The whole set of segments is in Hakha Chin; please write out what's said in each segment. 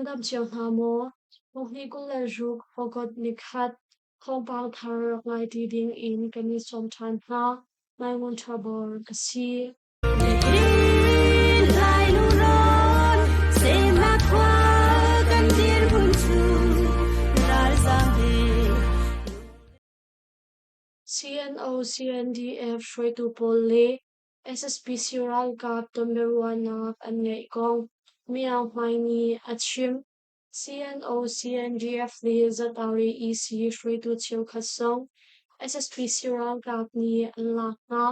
Nan dam cio hna maw? Hmuhni 26 August nikhat thawngpang thar rak ngai ti ding in kan in sawm ṭhan hna. Nai Ngun Ṭha Bor ka si. Lai lungrawn semnak khua kan dirhmun cu ralzam he. CNO CNDF hruaitu pawl le SSPC ralkap tonbiaruahnak an ngeih kong Myaung Hmai nih a chim. CNO CNDF le Zatari EC hruaitu cheukhat zong SSPC ralkap nih an lak hna.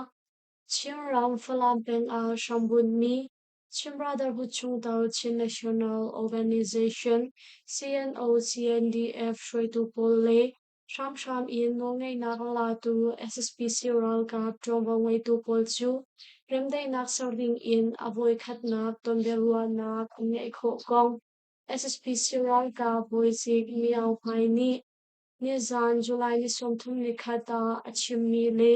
Chinram Falam peng ah hrambunhmi Chin Brotherhood chungtel Chin National Organization CNO-CNDF hruaitu pawl le hramhram in nawlngeihnak a latu SSPC ralkap ṭuanvo ngeitu pawl cu remdaihnak ser ding in a voikhatnak tonbiaruahnak an ngeih khawh kong SSPC ralkap bawizik Myo Hmai nih nizan July ni 31 ah a chimmi le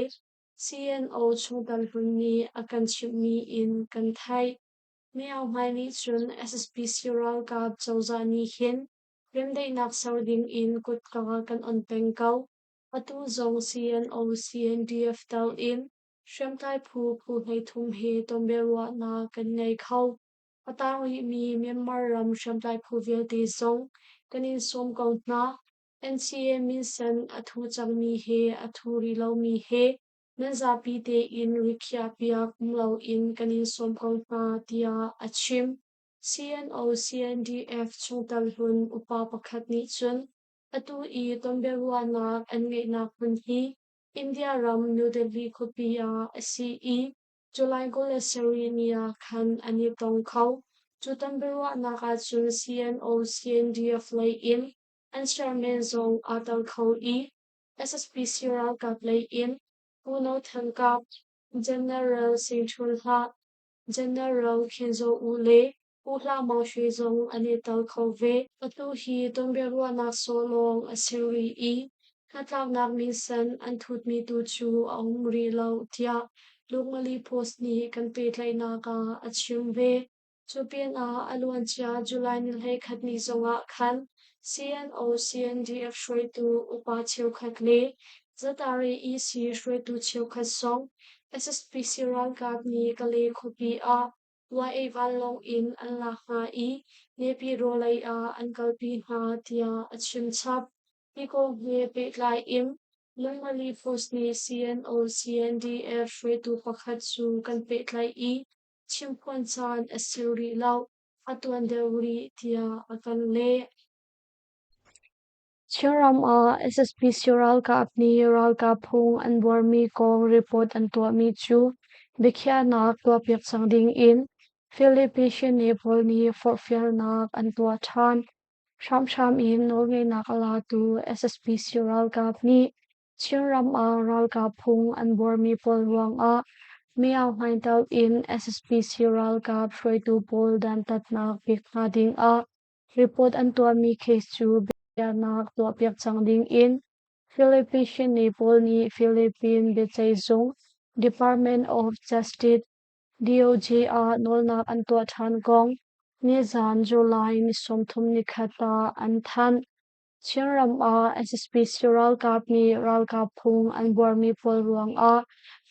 CNO chungtel hlun nih a kan chimhmi in kan theih. Myo Hmai nih cun SSPC ralkap cozah nih hin remdaihnak ser ding in kutka kan on peng ko. Atu zong CNO CNDF tel in hriamtlai phu phu 33 he tonbiaruahnak kan ngei kho. A tang rihmi Myanmar ram hriamtlai phu vialte zong kan in sawm ko hna. NCA minsen a thu cangmi he a thu rih lomi he nan zapi tein rikhiahpiak um loin kan in sawm ko hna, tiah a chim. CNO CNDF chungtel hlun upa pakhat nih cun atu i tonbiaruahnak an ngeihnak hmun hi India ram New Delhi khuapi ah a si i July 27 ni ah khan an i tong kho. Cu tonbiaruahnak ahcun CNO CNDF lei in an chairman zong aa tel kho i SSPC ralkap lei in Pu No Than Kap, General Sing Chun Hlah, General Khin Zaw U le Pu Hla Maung Shwe zong an i tel kho ve. Atu hi tonbiaruahnak sawh lawng a si rih i hnatlaknak minsen an thutmi tu cu a um rih lo tiah Lukmali Post nih kan pehtlaihnak ah a chim ve. Cu pinah a luancia July ni 11 ni zongah khan CNO CNDF hruaitu upa cheukhat le Zatari EC hruaitu cheukhat zong SSPC ralkap nih Kale khuapi ah YA vanlawng in an lak hna i Naypyidaw lei ah an kalpi hna tiah a chim chap. Hi kong he pehtlai in Lungmali Post nih CNO CNDF hruaitu pakhat cu kan pehtlaih i chimphuan caan a si rih lo, a tuan deuh rih tiah a kan leh. Chinram ah SSPC ralkap nih ralkap phung an buarmi kong report an tuahmi cu biakhiahnak tuahpiak cang ding in Philippine pawl nih forhfialnak an tuah ṭhan. Hramhram in nawlngeihnak a latu SSPC ralkap nih Chinram ah ralkap phung an buarmi pawl ruangah Myo Hlaing in SSPC ralkap hruaitu pawl dantatnak pek hna dingah report an tuahmi case cu biakhiahnak tuahpiak cang dingin Philippine pawl nih Philippine biaceihzung Department of Justice DOJ ah nawlnak an tuah ṭhan kong nizan July ni 31 ah an thanh. Chinram ah SSPC ralkap nih ralkap phung an buarmi pawl ruangah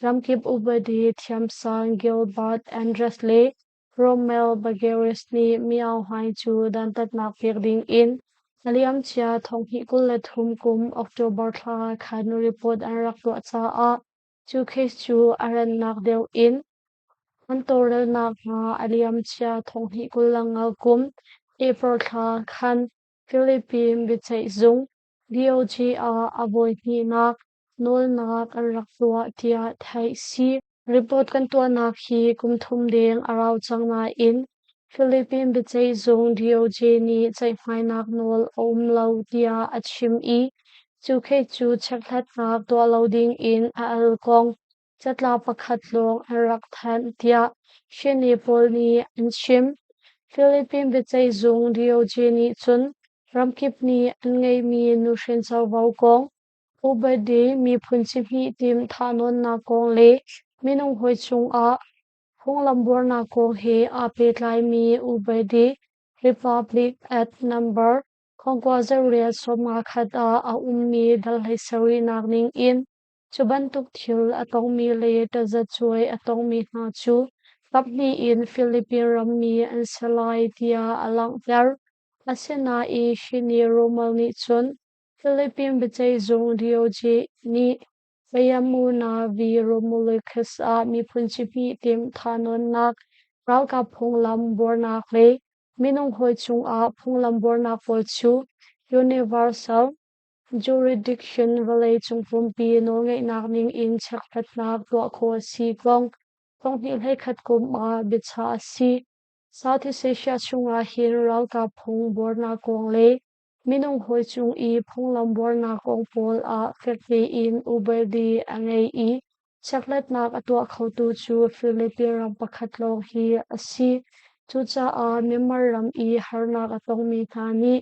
ramkip upadi thiamsang Gilbert Andres le Rommel Bagueres nih Myo Hlaing cu dantatnak pek ding in a liamcia 2023 kum October thla khan report an rak tuah caah cu case cu a rannak deuh in an tawlrelnak hnga a liamcia 2025 kum April thla khan Philippine biaceihzung DOJ ah a voihnihnak nawlnak an rak tuah tiah theih si. Report kan tuahnak hi kum thum deng a rau cang nain Philippine biaceihzung DOJ nih ceihmainak nawl a um lo tiah a chim i cu case cu chekhlatnak tuah lo ding in a al kong catlap pakhat lawng an rak thanh tiah Shene pawl nih an chim. Philippine biaceihzung DOJ nih cun ramkip nih an ngeihmi nuhrin covo kong upadi miphun cihmih tim thahnawnnak kong le minung hawi cungah phunglam buarnak kong he aa pehtlaimi upadi. Republic Act Number 9 51 ah a ummi dal 17nak ning in cu bantuk thil a tongmi le tazacuai a tongmi hna cu kaphnih in Philippine rammi an si lai tiah a langhter. Asinain Shini Rommel nih cun Philippine biaceihzung DOJ nih Bayamuna v. Romulicus ah miphun cihmih timh thahnawnnak, ralkap phunglam buarnak le minung hawi cungah phunglam buarnak pawl cu universal jurisdiction vawleicung pumpi nawlngeihnak ning in chekhlatnak tuah khawh a si kong 2021 kum ah biachah a si. Southeast Asia chungah hin ralkap phung buarnak kong le minung hawi cung i phunglam buarnak kong pawl ah fek tein upadi a ngei i chekhlatnak a tuah khotu cu Philippine ram pakhat lawng hi a si. Cucaah Myanmar ram i harnak a tongmi hna nih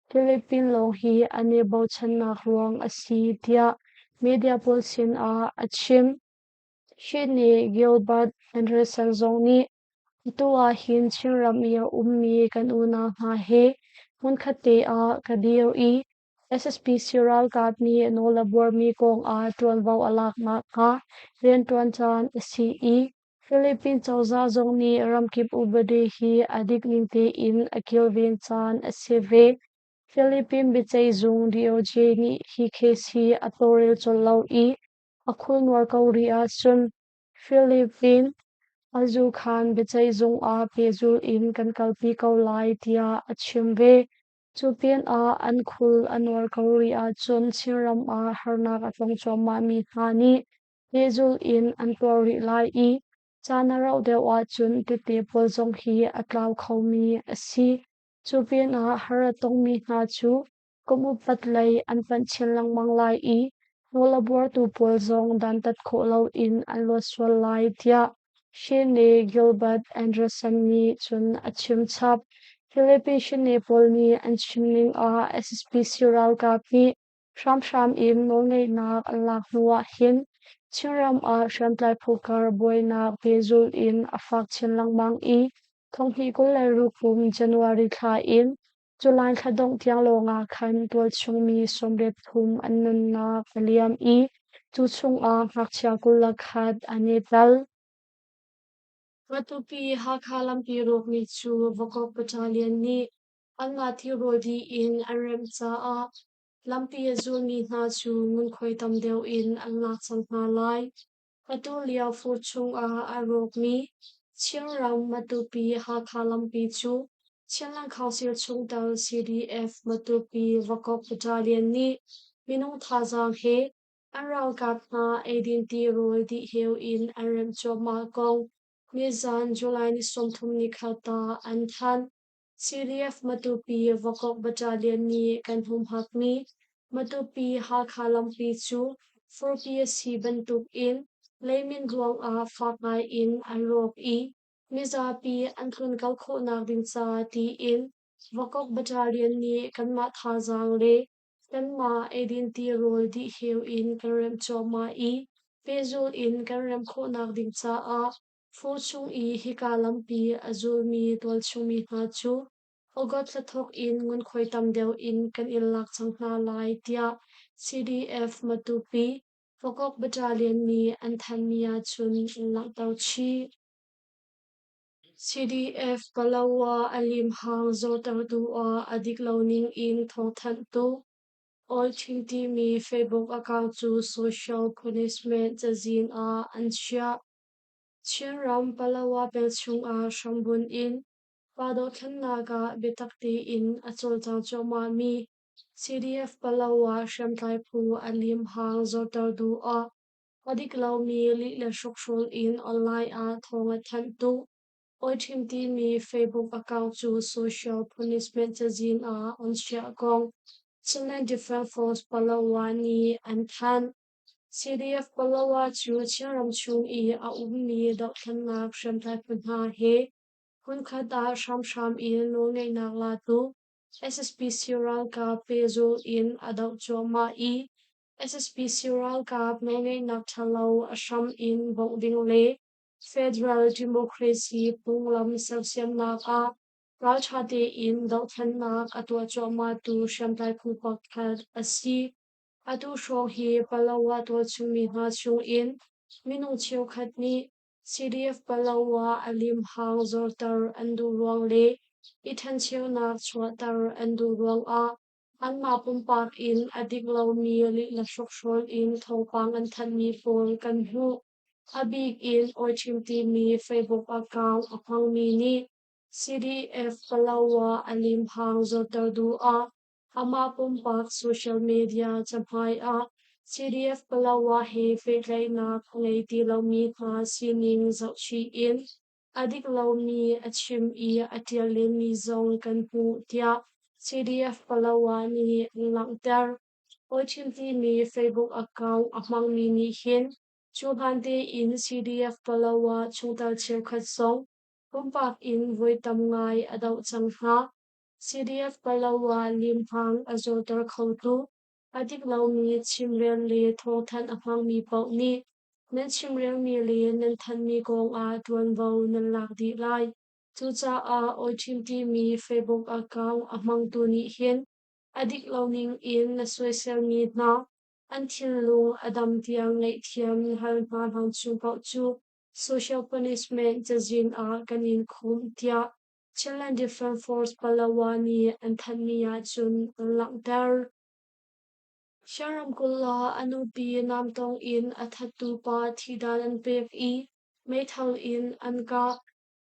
Philippine lawng hi an i bochannak ruang a si tiah media pawl sinah a chim. Hi nih Gilbert Anderson zong nih atu ahhin Chinram i a ummi kan unau hna he hmunkhat te ah ka dir i SSPC ralkap nih nawl a buarmi kong ah ṭuanvo a lak nakhnga rianṭuan caan a si i Philippine cozah zong nih ramkip upadi hi a dik ning tein a kilven caan a si ve. Philippine biaceihzung DOJ nih hi case hi a tawlrel colh lo i a khulnuar ko rih ahcun Philippine Azukhan biaceihzung ah pehzulh in kan kalpi ko lai tiah a chim ve. Cu pinah an khul a nuar ko rih ahcun Chinram ah harnak a tong cuahmahmi hna nih pehzulh in an tuar rih lai i caan a rauh deuh ahcun tete pawl zong hi a tlau khomi a si. Cu pinah har a tongmi hna cu kum upat lei an panh chin lengmang lai i nawl a buartu pawl zong dantat khawh loin an luat sual lai tiah Shane Gilbert Anderson nih cun a chim chap. Philippine Shane pawl nih an chim ning ah SSPC ralkap nih hramhram in nawlngeihnak an lak hnuah hin Chinram ah hriamtlai phu kar buainak pehzulh in a fak chin lengmang i 2026 kum January thla in July thla dongh tiang lawngah khan tualchung mi 83 an nunnak a liam i cu chungah ngakchia 21 an i tel. Matupi Hakha lampi rawkmi cu Vakok Battalion nih anmah thilrawl dih in an remh caah lampi a zulmi hna cu ngunkhuai tam deuh in an lak cang hna lai. Atu lio fur chungah a rawkmi Chinram Matupi-Hakha lampi cu Chinland Council chungtel CDF Matupi Vakok Battalion nih minung thazaang he an ralkap hna eidin tirawl dihheu in an remh cuahmah kong nizan July ni 33 ah an thanh. CDF Matupi Vakok Battalion nih kan humhakmi Matupi Hakha lampi cu furpi a si bantuk in leimin ruangah fak ngai in an rawk i mizapi an tlunkal khawhnak ding ca tiin Vakok Battalion nih kanmah thazaang le kanmah eidin tirawl dihheu in kan remh cuahmah i pehzul in kan remh khawhnak ding caah Fur chung i hika lampi a zulmi tualchungmi hna cu August thla thawk in ngunkhuai tam deuh in kan in lak cang hna lai tiah CDF Matupi Vakok Battalion nih an thanhmi ahcun an langhter chih. CDF Palawa a limhang zortertu ah a dik lo ning in thawngthanhtu All Chin timi Facebook account cu social punishment cazin ah an chiah. Chinram Palawa peng chungah hrambunh in pa dothlennak ah biatak tein a cawlcang cuahmahmi CDF Palawa hriamtlai phu a limhang zorter duh ah a dik lomi lih le hrokhrawl in online ah thawng a thanhtu Oiṭhim timi Facebook account cu social punishment cazin ah an chiah kong Chinland Defense Force Palawa nih an thanh. CDF Palawa cu Chinram chung i a ummi dohthlennak hriamtlai phu hna he hmunkhat ah hramhram in nawlngeihnak latu SSPC ralkap pehzulh in a doh cuahmah i SSPC ralkap nawlngeihnak ṭhalo a hram in bawmh ding le Federal Democracy phunglam sersiamnak ah. Ralṭha tein dohthlennak a tuah cuahmahtu hriamtlai phu pakhat a si. Atu hrawng hi Palawa tualchungmi hna chungin minung cheukhat nih CDF Palawa a limhang zorter an duh ruang le i ṭhencheunak chuahter an duh ruangah anmah pumpak in a dik lomi lih le hrokhrawl in thawngpang an thanhmi pawl kan hmuh. A bik in Awithim timi Facebook account a hmangmi nih CDF Palawa a limhang zorter duh ah amah pumpak social media cahmai ah CDF Palawa he pehtlaihnak a ngei ti lomi hna sining zohchih in a dik lomi a chim i a ṭial lenmi zong kan hmuh tiah CDF Palawa nih an langhter. Awithim timi Facebook account a hmangmi nih hin cu hlan tein CDF Palawa chungtel cheukhat zong pumpak in voi tam ngai a doh cang hna. CDF Palawa limhang a zawter khotu, a dik lomi chimrel le thawngthanh a hmangmi paoh nih nan chimrelmi le nan thanhmi kongah ṭuanvo nan lak dih lai. Cucaah awithim timi Facebook account a hmangtu nih hin a dik lo ning in na soiselmi hna an thinlung a dam tiang ngaihthiam na hal hna hlan chung paoh cu social punishment cazin ah kan in khumh tiah Chinland Defence Force Palawa nih an thanhmi ahcun an langhter. Shan ramkulh ah a nupi namtong in a thattu pa thihdan an pek i meithal in an kah.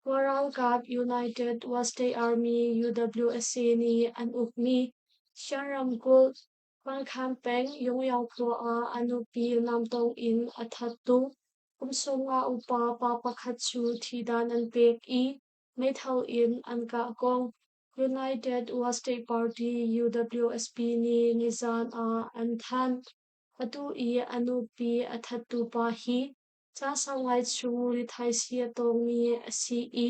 Kawl ralkap United Wa State Army UWSA nih an ukmi Shan ramkulh Pangkhan peng Yongyao khua ah a nupi namtong in a thattu kum 50 upa pa pakhat cu thihdan an pek i meithal in an kah kong United Wa State Party UWSP nih nizaan ah an thanh. Atu i a nupi a thattu pa hi Caan sau ngai chung rithaisii a tawngmi a si i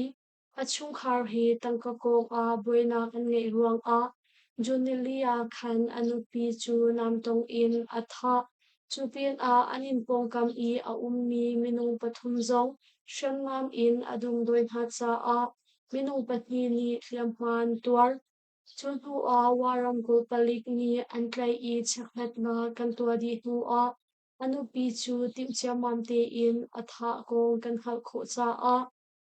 a chungkhar hi tangka kongah buainak an ngeih ruangah June nili ah khan a nupi cu namtong in a thah. Cu pinah an inn pawngkam i a ummi minung pathum zong hriamnam in a dumdawi hna caah minung pahnih nih hliamhma an tuar. Cu hnuah Wa ramkulh palik nih an tlaih i chekhlatnak kan tuah dih hnuah A nupi cu timh ciammam tein a thah kong kan hngalh khawh caah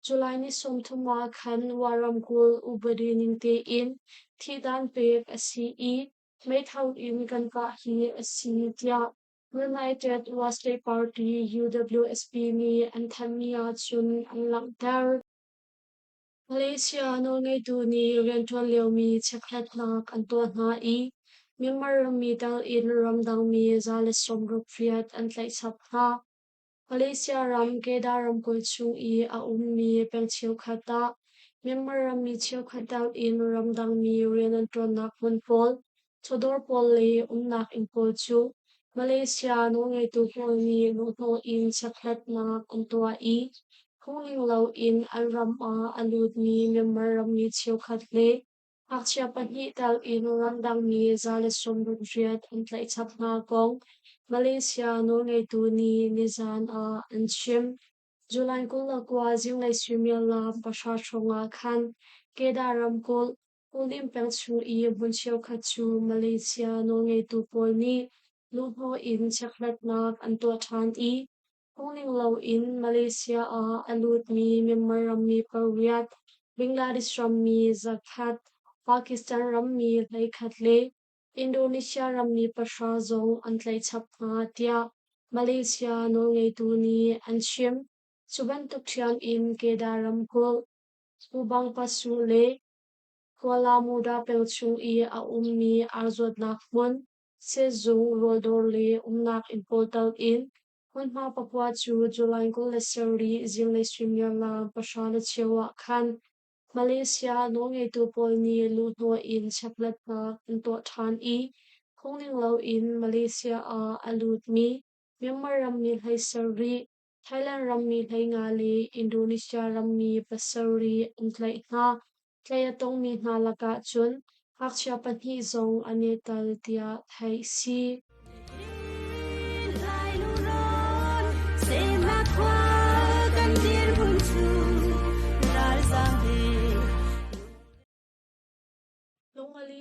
July ni 30 ah khan Wa ramkulh upadi ning tein thihdan pek a si i meithal in kan kah hi a si tiah United Wa State Party UWSP nih an thanhmi ahcun an langhter. Malaysia nawlngeitu nih rianṭuan liomi chekhlatnak an tuah hna i Myanmar rammi tal in ramdangmi 160 riat an tlaih chap hna. Malaysia ram Kedah ramkulh chung i a ummi peng cheukhat ah Myanmar rammi cheukhat tal in ramdangmi rian an ṭuannak hmun pawl, chawdawr pawl le umnak inn pawl cu Malaysia nawlngeitu pawl nih luhhnawh in chekhlatnak an tuah i Phungning loin an ram ah a lutmi Myanmar rammi cheukhat le ngakchia pahnih tal in ramdangmi 168 an tlaih chap hna kong Malaysia nawlngeitu nih nizaan ah an chim. July 29 zinglei suimilam 3 hrawng ah khan Kedah ramkulh Kulim peng chung i hmun cheukhat cu Malaysia nawlngeitu pawl nih luhhnawh in chekhlatnak an tuah ṭhan i Phungning loin Malaysia ah a lutmi Myanmar rammi pariat, Bangladesh rammi 100, Pakistan rammi 11 le Indonesia rammi 9 zong an tlaih chap hna tiah Malaysia nawlngeitu nih an chim. Cu bantuk ṭhiam in Kedah ramkulh, Subang Pasu le Kuala Muda peng chung i a ummi ar zuatnak hmun, Sehzung, rawldawr le umnak inn pawl tal in hmunhma pakua cu July 27 zinglei suimilam 9:15 ah khan Malaysia nawlngeitu pawl nih luhhnawh in chekhlatnak an tuah ṭhan i phungning loin Malaysia ah a lutmi Myanmar rammi 17, Thailand rammi 15 le Indonesia rammi 7 an tlaih hna. Tlaih a tongmi hna lakah cun ngakchia pahnih zong an i tel tiah theih si.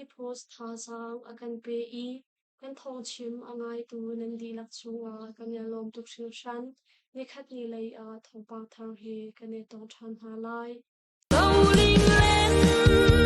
Daily Post thazaang a kan pe i kan thawngchim a ngaitu nan dihlak cungah kan i lawm tuk hringhran. Nikhat ni lei ah thawngpang thar he kan i tong ṭhan hna lai. Rolling land.